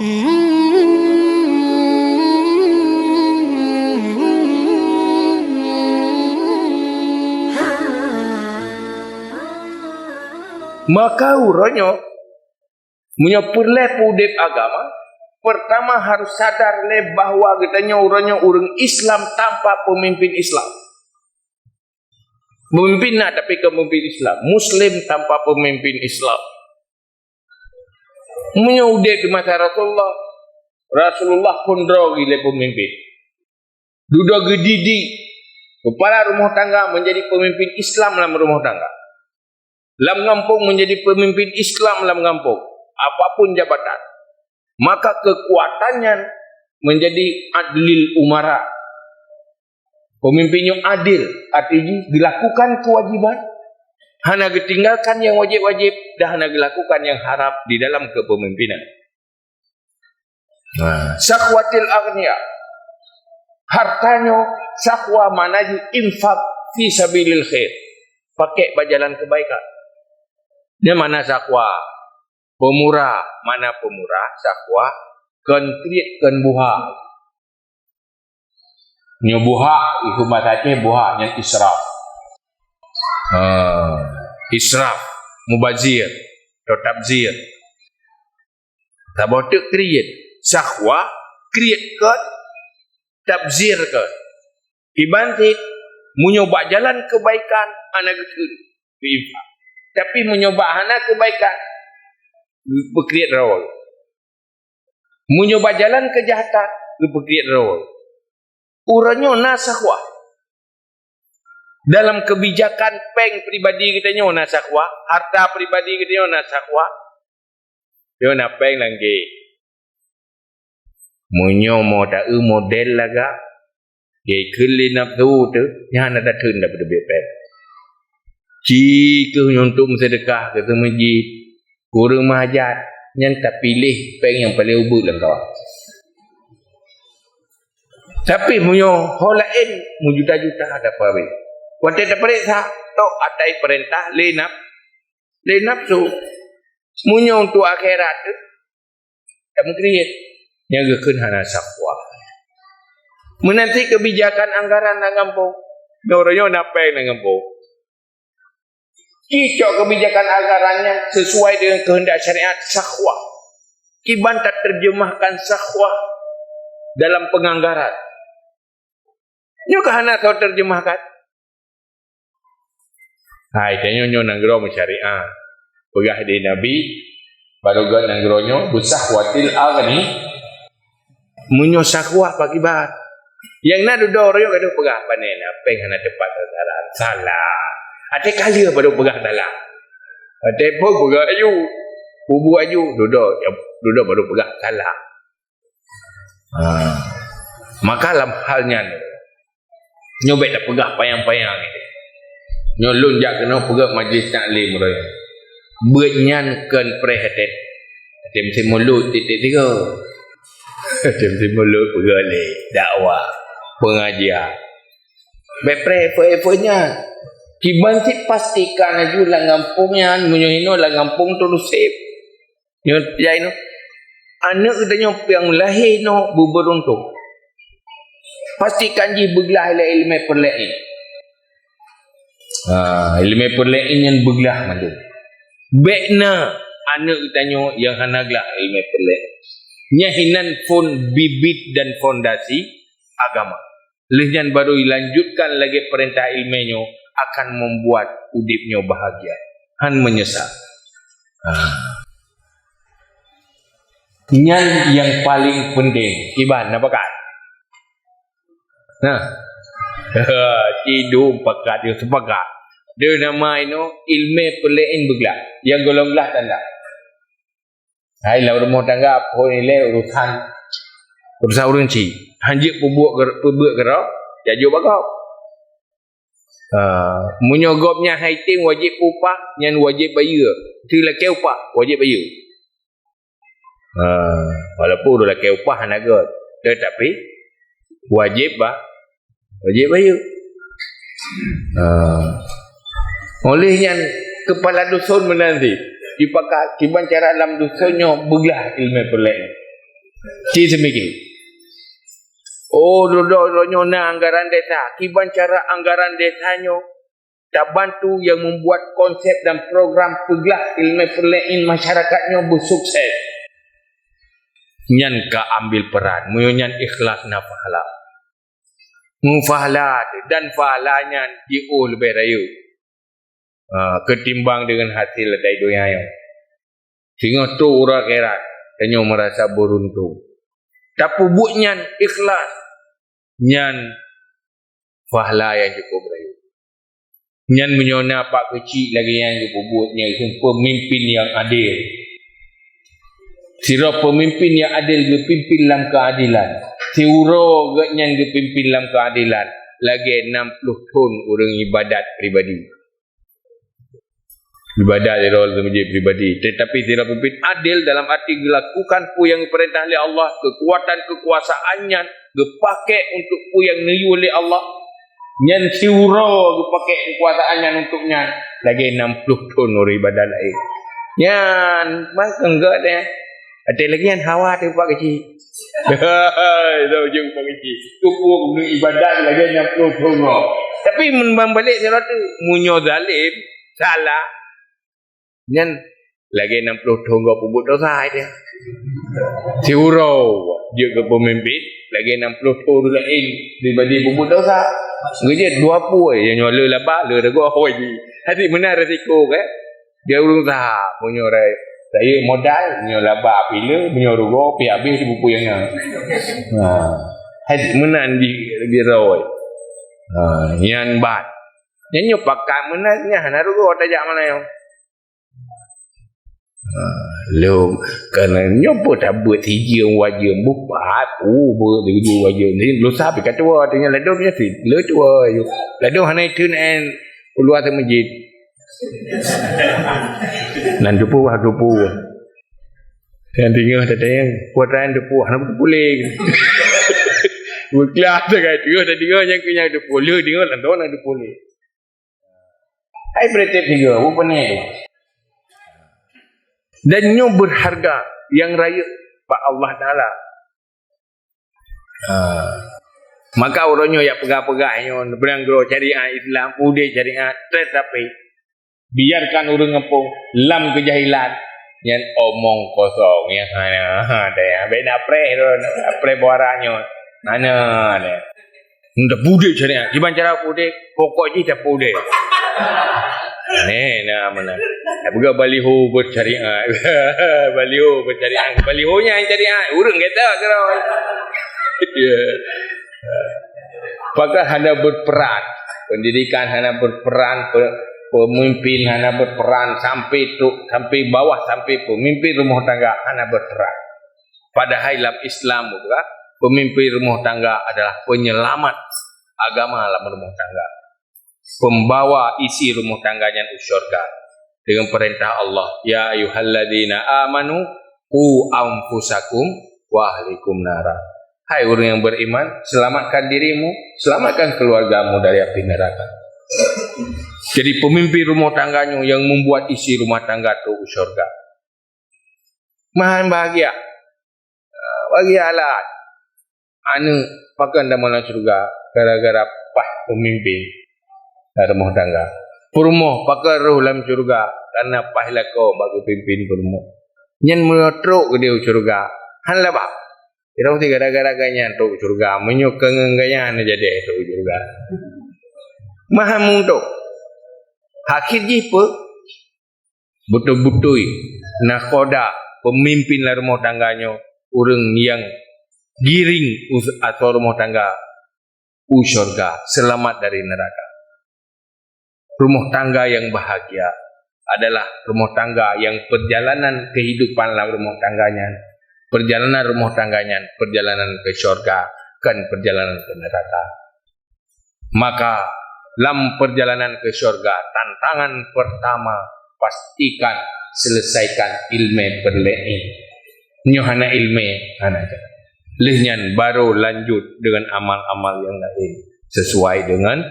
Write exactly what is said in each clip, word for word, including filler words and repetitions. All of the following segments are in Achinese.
Maka uroe nyoe, meunyoe peureulée peuudeb agama, pertama harus sadar lé bahwa geutanyoe uroe nyoe ureuëng Islam tanpa peumimpin Islam. Peumimpin na, tapi kon peumimpin Islam. Muslim tanpa peumimpin Islam. Meunyoe udeb di masa Rasulullah, Rasulullah phon droe geuh lé peumimpin. Dudoe geudidik kepala rumoh tangga menjadi peumimpin Islam lam rumoh tangga. Lam gampông menjadi peumimpin Islam lam gampông. Apapun jabatan. Maka kekuatan nyan menjadi adlil umara. Peumimpin nyoe adil, arti jih geulakukan keuwajiban, hana geutinggalkan nyang wajéb-wajéb, dan hana geulakukan nyang haram di dalam kepemimpinan. Nah, sakhwatil aghnia. Harta nyoe sakhwa makna jih infak fi sabilil khair. Pakai bak jalan kebaikan. Nyan makna sakhwa. Peumurah, makna peumurah, sakhwa, kon kriet, kon buha. Nyoe buha, ikheun basa Aceh buha, nyan israf. Ha, israf, mubazir, atau tabzir. Saboh teuk kriet, sakhwa, kriet kon, tabzir kon. Kiban cit, meunyoe bak jalan kebaikan, hana geukheun, geuinfak. Tapi meunyoe bak hana kebaikan, geupeukriet droe. Meunyoe bak jalan keujahatan, geupeukriet droe. Uroe nyoe na sakhwa. Dalam kebijakan péng pribadi geutanyoe na sakhwa, harta pribadi geutanyoe na sakhwa. Nyoe na péng lam gate. Meunyoe mo taeu model lagak, ikheun lé nafsu teuh, nyan hana tatheun dapeuet péng. Ci kheueh nyoe untuk meuseudeukah keu seumeujid, ureuëng meuhajat, nyan tapiléh péng nyang paleng ubeut lam kawan. Tapi meunyoe ho laén meujuta-juta taparek. Watée tapareksa, tok atai peurintah lé naf-, lé nafsu. Meunyoe untuk akhirat teuh, tameukriet, nyang geukheun hana sakhwa. Meunan cit kebijakan anggaran lam gampông. Nyoe uroe nyoe na péng lam gampông. Cicok kebijakan anggaran nyan sesuai dengan kehendak syariat, sakhwa. Kiban taterjemahkan sakhwa dalam penganggaran. Nyoe ka hana taterjemahkan. Hai, tanyoe nyoe nanggroe meusyariat. Peugah di Nabi, barô gét nanggroe nyoe beusakhwatil aghni. Meunyoe sakhwa pakiban. Nyang na dudoe ureuëng ka peugah, "Pane na péng hana teupat sasaran." Salah. Até ka lheueh barô peugah salah. Até pun peugah aju. Kubu aju. Dudoe, dudoe barô peugah salah. Ha. Maka lam hal nyan, nyoe bék tapeugah panyang-panyang. Nyoe lôn jak keunoe peugét majlis taklim uroe nyoe. Beuet nyan kon preh até. Até meusti mulod tieb-tieb tiga. Até meusti mulod peugét lé dakwah, pengajian. Bék preh efek-efek nyan. Kiban cit pastikan aju lam gampông nyan, meunyoe hinoe lam gampông teuluseb. Nyoe jai nyoe. Aneuëk geutanyoe nyang lahé nyoe beubeuruntung. Pastikan jih beuglah lé ileumé peureulée. Ha, ileumé peureulée nyan beuglah mandum. Bék na aneuëk geutanyoe nyang hana glah ileumé peureulée. Nyan hinan phon bibit dan fondasi agama. Lheueh nyan barô ilanjutkan lagée peurintah ileumé nyoe akan membuat udeb nyoe bahagia. Han meunyeusal. Ha. Nyan nyang paleng peunteng. Iban na pakat? Nah. Cidong pakat, yo sepakat. Dia nama inoe ileumé peureulée beuglah. Nyang gohlom glah tanda. Hai, lam rumoh tangga, phon ilée urusan, urusan ureuëng chik. Hanjeuet peubuet ger-, peubuet keudroe, jajok bak gob. Ah, meunyoe gob nyan hai tem wajéb upah, nyan wajéb bayeue. Teu lakée upah, wajéb bayeue. Ah, walaupun ureuëng lakée upah hana gét, tetapi wajéb ba-, wajéb bayeue. Ha. Oleh nyan, kepala dusun meunan cit, jipakat kiban cara lam dusun nyoe beuglah ileumé peureulée. Ci seumiké. Oh, droe-droe nyoe na anggaran desa. Kiban cara anggaran desa nyoe tabantu yang membuat konsep dan program peuglah ilmu peureulee masyarakat nyoe beusukses. Nyan ka ambil peran. Meunyoe nyan ikhlas na pahala. Meupahala dan pahala nyan jiôh leubeh rayeuk, ha, keutimbang deungon hasil ladai donya nyoe. Singoh trok uroe akhirat, tanyoe meurasa beuruntung. Tapeubuet nyan ikhlas, nyan pahala nyang cukup rayeuk. Nyan meunyoe na pak keuchik lagée nyan geupeubuet nyan keu peumimpin nyang adil. Sidroe peumimpin nyang adil geupimpin lam keuadilan. Siuroe geuhnyan geupimpin lam keuadilan, lagée nam ploh thon ureuëng ibadat pribadi. Ibadat sidroe lam masjid pribadi. Tetapi sidroe peumimpin adil dalam arti gelakukan peue nyang dipeurintah lé Allah, keukuatan keukuasaan nyan geupakée untuk peue nyang neuyue lé Allah. Nyan siuroe geupakée keukuasaan nyan untuk nyan, lagée nam ploh thon ureuëng ibadat laén. Nyan mangkeueng geuh deh. Até lagée nyan hawa teuh pak keuchik. Hai, dah ujong pak keuchik. Tupu geuneuk ibadat lagée nam ploh thon. Tapi meunan balek sidroe teuh, meunyoe zalim, salah, nyan lagée nam ploh thon gob peubuet dosa aja. Siuroe jeuet keu peumimpin, lagée nam ploh thon laén pribadi peubuet dosa. Geujeuet dua pue, nyang nyoe le laba, le rego, hoi ji. Hati meunan resiko ke? Dia ureuëng saha, meunyoe rai, rayeuk modal, meunyoe laba pih le, meunyoe rego pih habéh di buku nyang nyan. Ha. Hati meunan di, di roi. Ha, nyan ban. Nyan nyoe pakat meunan nyan hana rego tajak mana nyoe. Ha, lom, kana nyoe pun tabeuet sijeuem wajeuem bupat, oh, beuet sijeuem wajeuem. Ni lusa pih ka tuwoe, tinggai ladom nyan sit, le tuwoe. Ladom hana iteun en keuluwa teuh masjid. Nan tupu wah tupu. Nyang tinggai tatanyong, kuat ran tupu, hana tupu lé. Beukelah tagai tinggai tatanyong nyang keu nyang tupu, le tinggai ladom nan tupu lé. Hai berarti tiga, rupanya tu. Dan nyoe berharga yang rayeuk bak Allah Taala. Ha. Maka uroe nyoe yak peugah-peugah nyoe beuranggroe syariat Islam, udeb syariat, tetapi biarkan ureuëng ngeupông lam keujahilan, nyan omong kosong, nyan hana, ha, deh, beda preh tu, preh buara nyoe. Hana deh. Ndak udeb syariat. Kiban cara udeb, pokok jih tak udeb. Neh, nah, mana? Buka baliho bersyariat. Baliho bersyariat. Baliho nya yang syariat. Urang kata kira. Ya. Pakar hana berperan. Pendidikan hana berperan. Pe-, pemimpin hana berperan. Sampai tu, sampai bawah, sampai pemimpin rumah tangga hana berperan. Padahai lam Islam, bukan, pemimpin rumah tangga adalah penyelamat agama lam rumah tangga. Pembawa isi rumah tangga nyan u syurga. Dengan perintah Allah, "Ya ayyuhalladzina amanu, qu anfusakum wa ahlikum nara." Hai orang yang beriman, selamatkan dirimu, selamatkan keluargamu dari api neraka. Jadi, pemimpin rumah tangganya yang membuat isi rumah tangga tu u syurga. Mahan bahagia. Ah, bahagia lah. Aneuk pakon tamong lam syurga gara-gara paih pemimpin lam rumah tangga. Peurumoh pakon roh lam syurga karena paih lakoe bak geupimpin peurumoh. Nyan meunyoe trok keudeh u syurga, han laba. Kira mesti gara-gara gobnyan trok u syurga. Meunyoe keu ngon gobnyan hana jadi trok u syurga. Mahan meuuntok. Akhé jih peue? Beutôi-beutôi nakhoda peumimpin lam rumoh tangga nyoe ureuëng nyang giring us-, asoe rumoh tangga u syurga, seulamat dari neuraka. Rumoh tangga nyang bahagia adalah rumoh tangga nyang peurjalanan keuhidupan lam rumoh tangga nyan, peurjalanan rumoh tangga nyan peurjalanan keu syurga, kon peurjalanan keu neuraka. Maka, lam peurjalanan keu syurga, tantangan peurtama, pastikan seuleusaikan ileumèe peureulee. Nyoe hana ileumèe, hana jalan. Lheueh nyan, barô lanjut deungon amal-amal nyang laén, sisuai deungon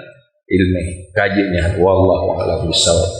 ileumèe. Ka jeuet nyan, wallahu a'lam bissawab.